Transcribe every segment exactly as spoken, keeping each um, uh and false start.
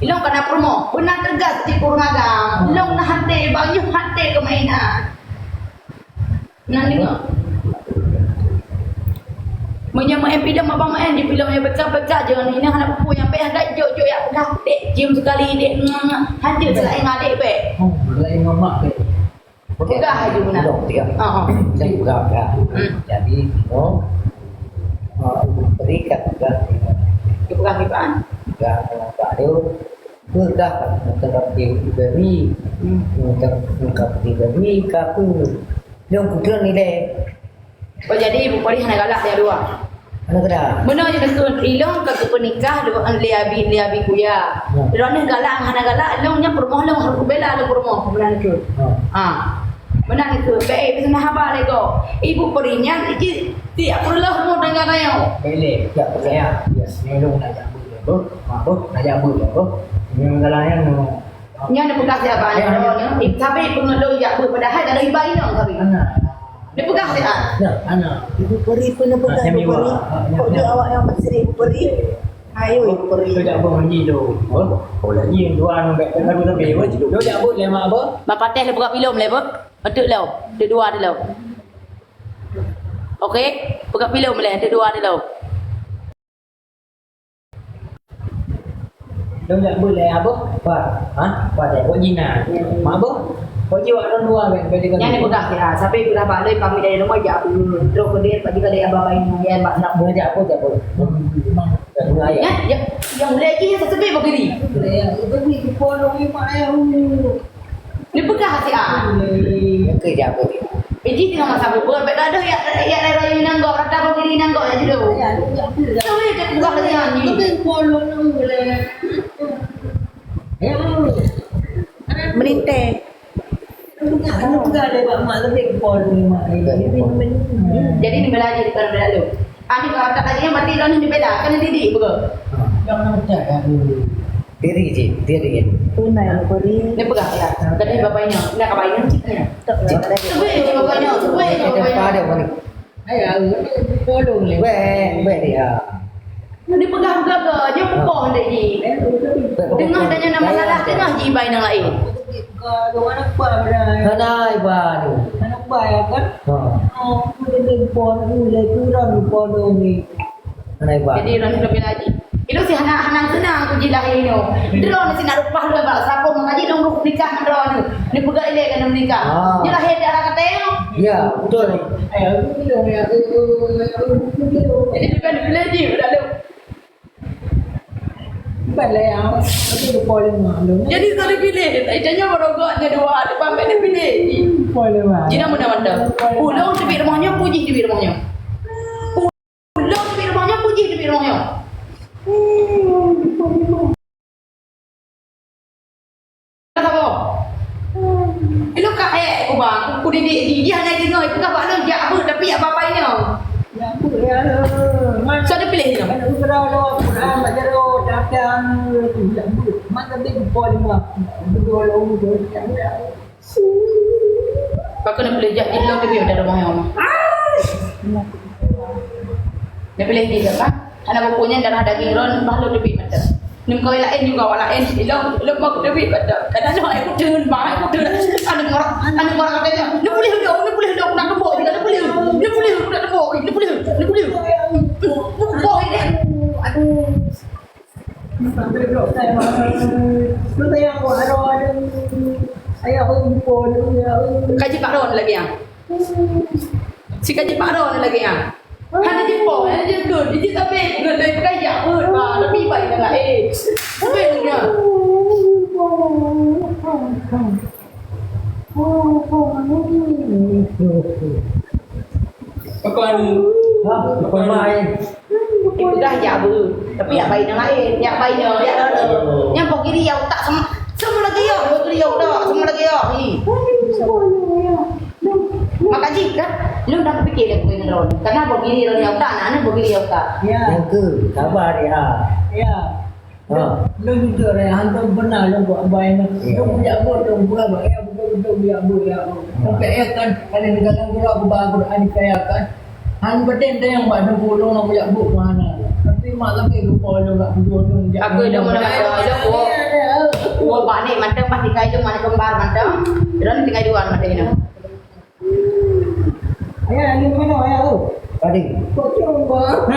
Ilong ka na peurumoh, beuna teugas di ureueng agam. Ilong na até, banyoe até keu mainan. Nah, deungö. Meunyoe meu'en pilem abang meu'en, di pilem nyang peka-peka je, ini hana peue nyang payah dak jok-jok yak peugah, dek cium sekali, dek, hanjeuet seulaén ngadek bèk. Oh, seulaén ngon mak bèk. Peugah laju meunan. Peugah, peugah. Ah, ah. Jadi, peugah, peugah. Hmm. Jadi, oh, ah, berikan peugah. Peugah kiban. Peugah, peugah tu. Peugah, peugah beri. Hmm. Peugah, peugah beri, ka tu. Nyang kutu nilai. Oh, jadi Ibu Peri hana galak nyang dua? Hana galak. Meunan je neukheun, ilong ka geupeunikah lé abi, lé abi kuya. Ya. Droeneuh galak hana galak, ilong nyan peurumoh lôn harôh kubela lôn peurumoh, meunan neukheun. Ya. Ha. Meunan neukheun. Baik, peuseunahan haba lé gob. Ibu Peri nyan jih tiep peureulôh rumoh tangga tanyoe. Boleh, tiep peureulôh. Ya. Ya, ilong nak jak beuet lé, boh. Ha, boh, nak jak beuet lé, boh. Ilong galak nyan, no. Nyan neupeugah siat bak nyoe, nyoe. Eh, sabe peungeut lôn jak beuet, padahai ka lôn iba inong sabe. Ana. Neupeugah siat. Nah, ana. Ibu Peri pun neupeugah, Ibu Peri. Kok jeuet awak nyang peuseurah Ibu Peri? Ayo, Ibu Peri. Kau jak beuet manji tu. Oh, kau lagi yang dua anu bek kan baru tapi. Kau jak beuet lé mak apa? Mak Pateh lé peugah pilom lé, Beuh. Untuk lo, untuk dua dulu. Okey, peugah pilom lé, untuk dua dulu. Dong jak beuet lé, Abah? Apa? Ha? Apa dia? Buat jinak. Mak Abah? Buat jiwak dong dua kan? Beli kami. Nyan dia peugah, ya. Sampai peugah bak lé, kami dari rumah jak beuet. Terus ke dia, pagi kali Abah main dengan Mak Nak. Boleh jak apa, jak apa? Mak. Ya, ya. Yang mulai lagi, yang tersebut begini. Ya, itu ni, di pondok ni, Mak, ya. Neupeugah siat. Oke, jak apa dia? Eh, jih tengah masa bubur, bèk gadoh yak, yak raya inong gob, rata bak diri inong gob, ya, judul. Ya, ya, ya. Tahu ya, tak peugah lagi, ha, ni. Melintang. Jadi, ni bela je, bukan bela lu. Ani kalau tak tadi yang mati dah ni bela, kan didik, betul? Jangan percaya. Diri je, diri je. Tunai, Ibu Peri. Dia peugah, ya. Tadi bapak inong, nak bapak inong cik ni. Tak, tak, tak. Sebut je bapak inong, sebut je bapak inong. Ada apa dia, Bang? Ayah, tolong leh. Weh, weh dia. Dia peugah-peugah ke, dia peugah dek ni. Tengah tanya nama salah, tengah ji iba inong lain. Hana iba tu. Hana iba ya kan? Ha. Oh, aku jadi pon, aku jadi kurang di pon ni. Hana iba. Jadi, orang lebih lagi. Itu si hana, hana senang aku ji lahir ni. Droeneuh si nak rupah lu bak sapo maka ji dong ruk nikah ngon droeneuh. Ni peugah ilèe kan nikah. Ah. Ni lahir di arah kata ya. Ya, betul. Eh, aku bilang ya, aku, aku, aku, aku. Jadi, dia kan boleh ji, udah lu. Bukan lah yang, tapi lupa lima lu. Jadi, tak dipilih. Eh, jangan merogok je dua, depan tak dipilih. Lupa lima. Ji nama nama dah. Ulung teubiet rumoh nyoe, puji teubiet rumoh nyoe. Ulôn teubiet rumoh nyoe, puji teubiet rumoh nyoe. Saboh. Ilôn ka ék kubang, kudidik jih, jih hana deungoe, peugah bak lôn jak beuet, tapi jak bapai nyoe. Jak beuet, ya, lôn. Soe neupiléh nyoe? Aneuk uroe lôn, Quran bak jaroe, datang, jak beuet. Mantap deh, kupo lima. Beudôh lôn, jak beuet. Pakon neupiléh jak jih lôn teubiet mata rumoh nyoe. Neupiléh jih kan? Hana buku nyan darah daging lôn, bah lôn teubiet mata. Neumeukawen laén juga awak laén, ilong, ilong mau teubiet mata. Kadang lôn ai kuteun, bah ai kuteun. Aneuk orang, aneuk orang katanya, "Neupiléh lôn, neupiléh lôn, nak teumbok juga, neupiléh, neupiléh, nak teumbok, neupiléh, neupiléh." Boh ini. Aduh. Kaji Pak Ron lagi ya. Si kaji Pak Ron lagi ya. Hana jipong, hana jikun. Jadi tapi ngon dari pekai jak pun. Tapi baik dah eh. Tapi dah. Pakon. Ha, pakon main. Ipeugah jak beuet, tapi jak bayi nyang laén, jak bayi nyoe, jak lôn. Nyang boh giri ya utak sama, sama lagi ya, boh giri ya utak, sama lagi ya. Hi. Maka jih kan, lôn dah pikir lé bukan lôn. Karena boh giri lôn ya utak, aneuk boh giri ya utak. Ya. Yang ke, sabar ya. Ya. Ha. Lôn jujur, eh, hantom beuna lôn buat bai nyoe. Ya. Lôn kujak buet, lôn buat, buat, ya, beutôi, beutôi kujak buet, ya. Sampai ya kan, ada di dalam gurau aku bawa Quran saya kan. Han beutôi teuh nyang bak teungku lôn, lôn kujak buet keu hana. Tapi mak tapi lupa lôn kat bujur lôn jak. Aku dah mana ada, ada buat. Dua bak ni mantong, bah tinggai tu mana kembar mantong. Droen tinggai dua mantong ni. Ayah, ni mana ayah tu? Tadi. Kok cium, Bang?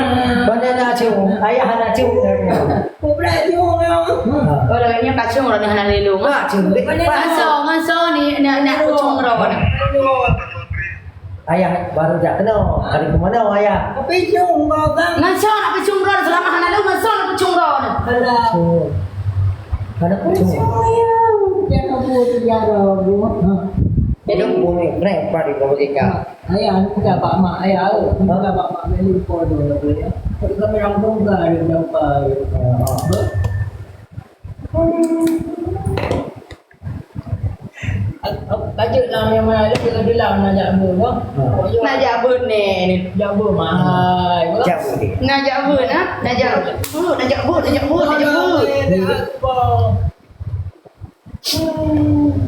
Mana nak cium? Ayah nak cium. Kok pula cium, Bang? Ha. Kalau ini kacung orang hana lelong. Nak cium. Mana nak? Ngaso, ngaso ni nak nak kucung orang. Ayah baru jak kena. Kali ke mana ayah? Tapi cium, Bang. Ngaso nak kucung orang selama hana lelong, ngaso nak kucung orang. Alah. Cium. Hana kucung. Cium, ayah. Jangan buat sejarah, Bang. Ha. Jadi bumi brek padi ka merdeka. Ayah, ni minta bak mak ayah, oh. Minta bak mak beli po tu, ya. Kami orang tunggal ada berapa? Lanjut lah yang mana ada kita bilang nak jak bun, oh. Nak jak bun ni. Jak bun mahal. Jak bun. Nak jak bun, ha? Nak jak bun. Oh, nak jak bun, nak jak bun, nak jak bun.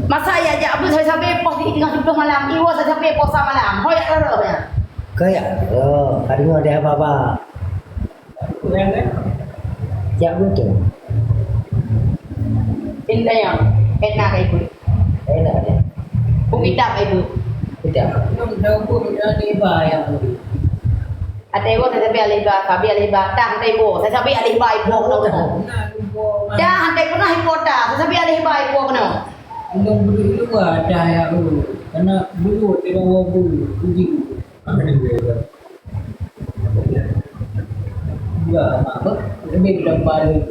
Masa ya jak bun sabe-sabe poh di tengah tujoh malam, iwa sabe-sabe poh sa malam. Ho ya roro ya. Kaya, oh, kadang ada apa-apa. Jak bun tu. Indah yang enak ka ibu. Enak dia. Bukit tak ibu. Tidak. Belum tahu pun dah ni bayar. Até iboh sabe alih ba, sabe alih ba, tang até iboh, sabe alih ba iboh keunoe. Dah até pernah iboh tang, sabe alih ba iboh keunoe. Undang bulu luwa dah ya, oh. Karena bulu tengah wabu, uji. Ya, apa? Lebih dalam balik.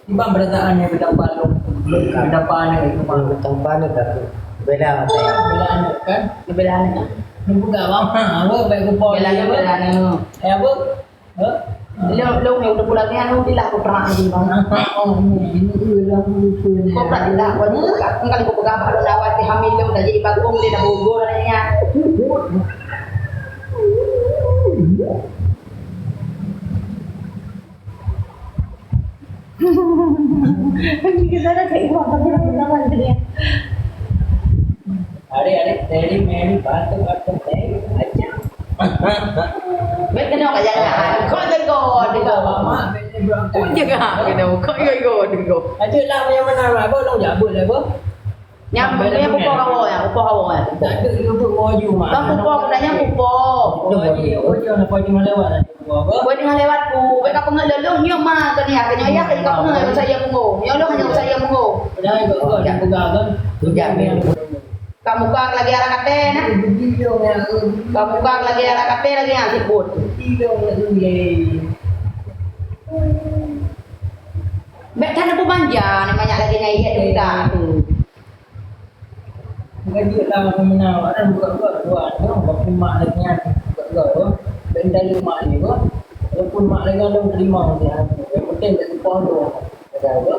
Iban perasaan nyang geutampa lôn, geutampa aneuk itu mah. Geutampa aneuk dah tu. Beda. Beda aneuk kan? Beda aneuk. Nunggu gak lama, apa baik kumpul. Beda aneuk, beda aneuk. Eh, apa? Hah? Lôn, lôn yang udah pulang ni, anu, tilah aku pernah lagi, Bang. Oh, ini lah lupa ni. Kau pernah tidak? Kau ni, kau kali kau pegang, kalau lawat di hamil, lôn dah jadi bagong, dia dah bogor, adanya. Kita ada kayak uang, tapi dah pernah kan dia. Hari-hari, dari Mary, batuk-batuk, dari macam. Baik kena kat jalan. Kau jaga, jaga. Kau jaga, kena. Kau jaga, jaga. Aja lah, yang mana, apa, long jabut lah, apa? Nyang, nyang kupoh kawoe, nyang kupoh kawoe. Tak ada, dia buat laju, Mak. Bang kupoh, aku tanya kupoh. Laju, laju, laju, laju, laju, laju. Buat dengan lewat ku, buat kau pengen lelong, nyoe ma ke ni, aku nyoe ya, ke kau pengen, saya pungo. Nyoe lo hanya saya pungo. Dah, kau, kau, dah pegang, kan? Pegang, ya. Kau muka lagi arah kata, nah. Kau muka lagi arah kata lagi, ya, sibut. Bek tanah pun manja, ni banyak lagi naik, ya, tu. Bukan duit lah, aku menang. Orang buat-buat, buat. Orang buat mak lagi nyan. Buat-buat, apa? Dan dari mak ni, apa? Walaupun mak lagi ada terima, dia. Yang penting tak lupa tu. Ada apa?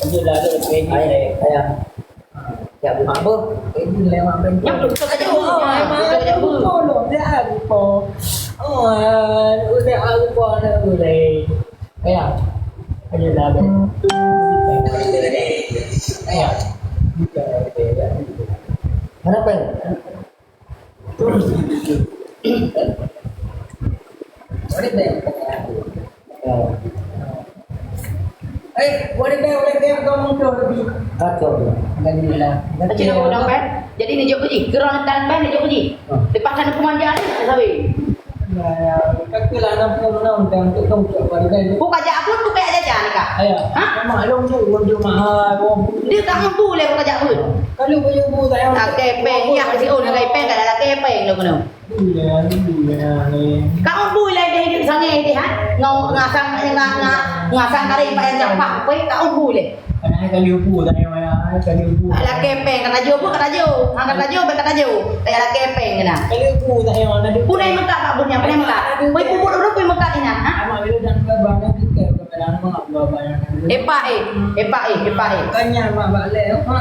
Ada lah, ada. Ayah, ayah. Ya, mak apa? Ini lewat bengkel. Yang betul saja. Oh, betul saja. Tolong, dia lupa. Oh, udah lupa, nak mulai. Ayah. Ayolah, Beb. Ayah. Bukan, Beb, ya. Kenapa? Terus. Boleh, Beb. Oh. Eh, boleh, Beb, boleh, Beb, kau muncul lebih. Kacau tu. Alhamdulillah. Macam mana, Beb? Jadi, ni jok uji. Gerang tan, Beb, ni jok uji. Ha. Lepas kan hukuman dia ni, tak sabi. Ya, ya. Kata lah, enam puluh enam, dan untuk dong, untuk pada dan. Ku kajak abut, ku kajak jajan, Kak. Ayo. Ha? Memang long tu, long tu mahal, long. Dia tak mampu leh, ku kajak abut. Kalau boleh bu, tak payah. Tak kepeng, ya, kasi, oh, nak kepeng, tak ada kepeng, lo kena. Iya, iya, ni. Kau bu leh, deh, hidup sangai, deh, ha? Ngau, ngasang, nga-, nga-, ngasang kari, pak yang capah, apa, kau bu leh. Padahai kali upu tanya maya, kali upu. Lakée péng kata jo pun kata jo. Ha, kata jo, kata jo. Kaya lakée péng kena. Kali upu tanya mana dia. Punai Mekah kat bunya, punai Mekah. Wei puput urut pun Mekah ina, ha? Amak bila dan ke bana kita ke dalam mak gua bayar. Epak eh, epak eh, epak eh. Kanya mak bak leh. Ha.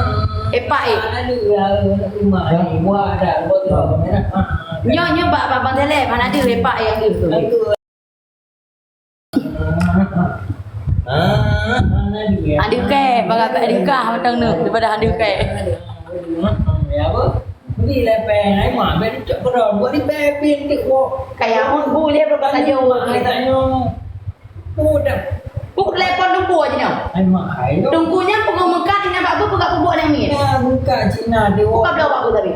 Epak eh. Lalu ya rumah ni, buat dah, buat tu. Ha. Nyo, nyo bak, bak Bang Saleh, mana ada epak eh yang tu. Aduh ke, bagaimana aduh kah matang tu daripada aduh ke. Ya apa? Beli lepeng, ai mak, beli cok kerong, buat di bebin tu kok. Kayak mun bu dia berapa saja. Mak, ai tak nyo. Udah. Bu telepon tunggu aja nyo. Ai mak, ai. Tunggunya pengen Mekah. Apa kat peubuet ni, Amin? Nah, buka Cina, dia buka bloe apa tadi?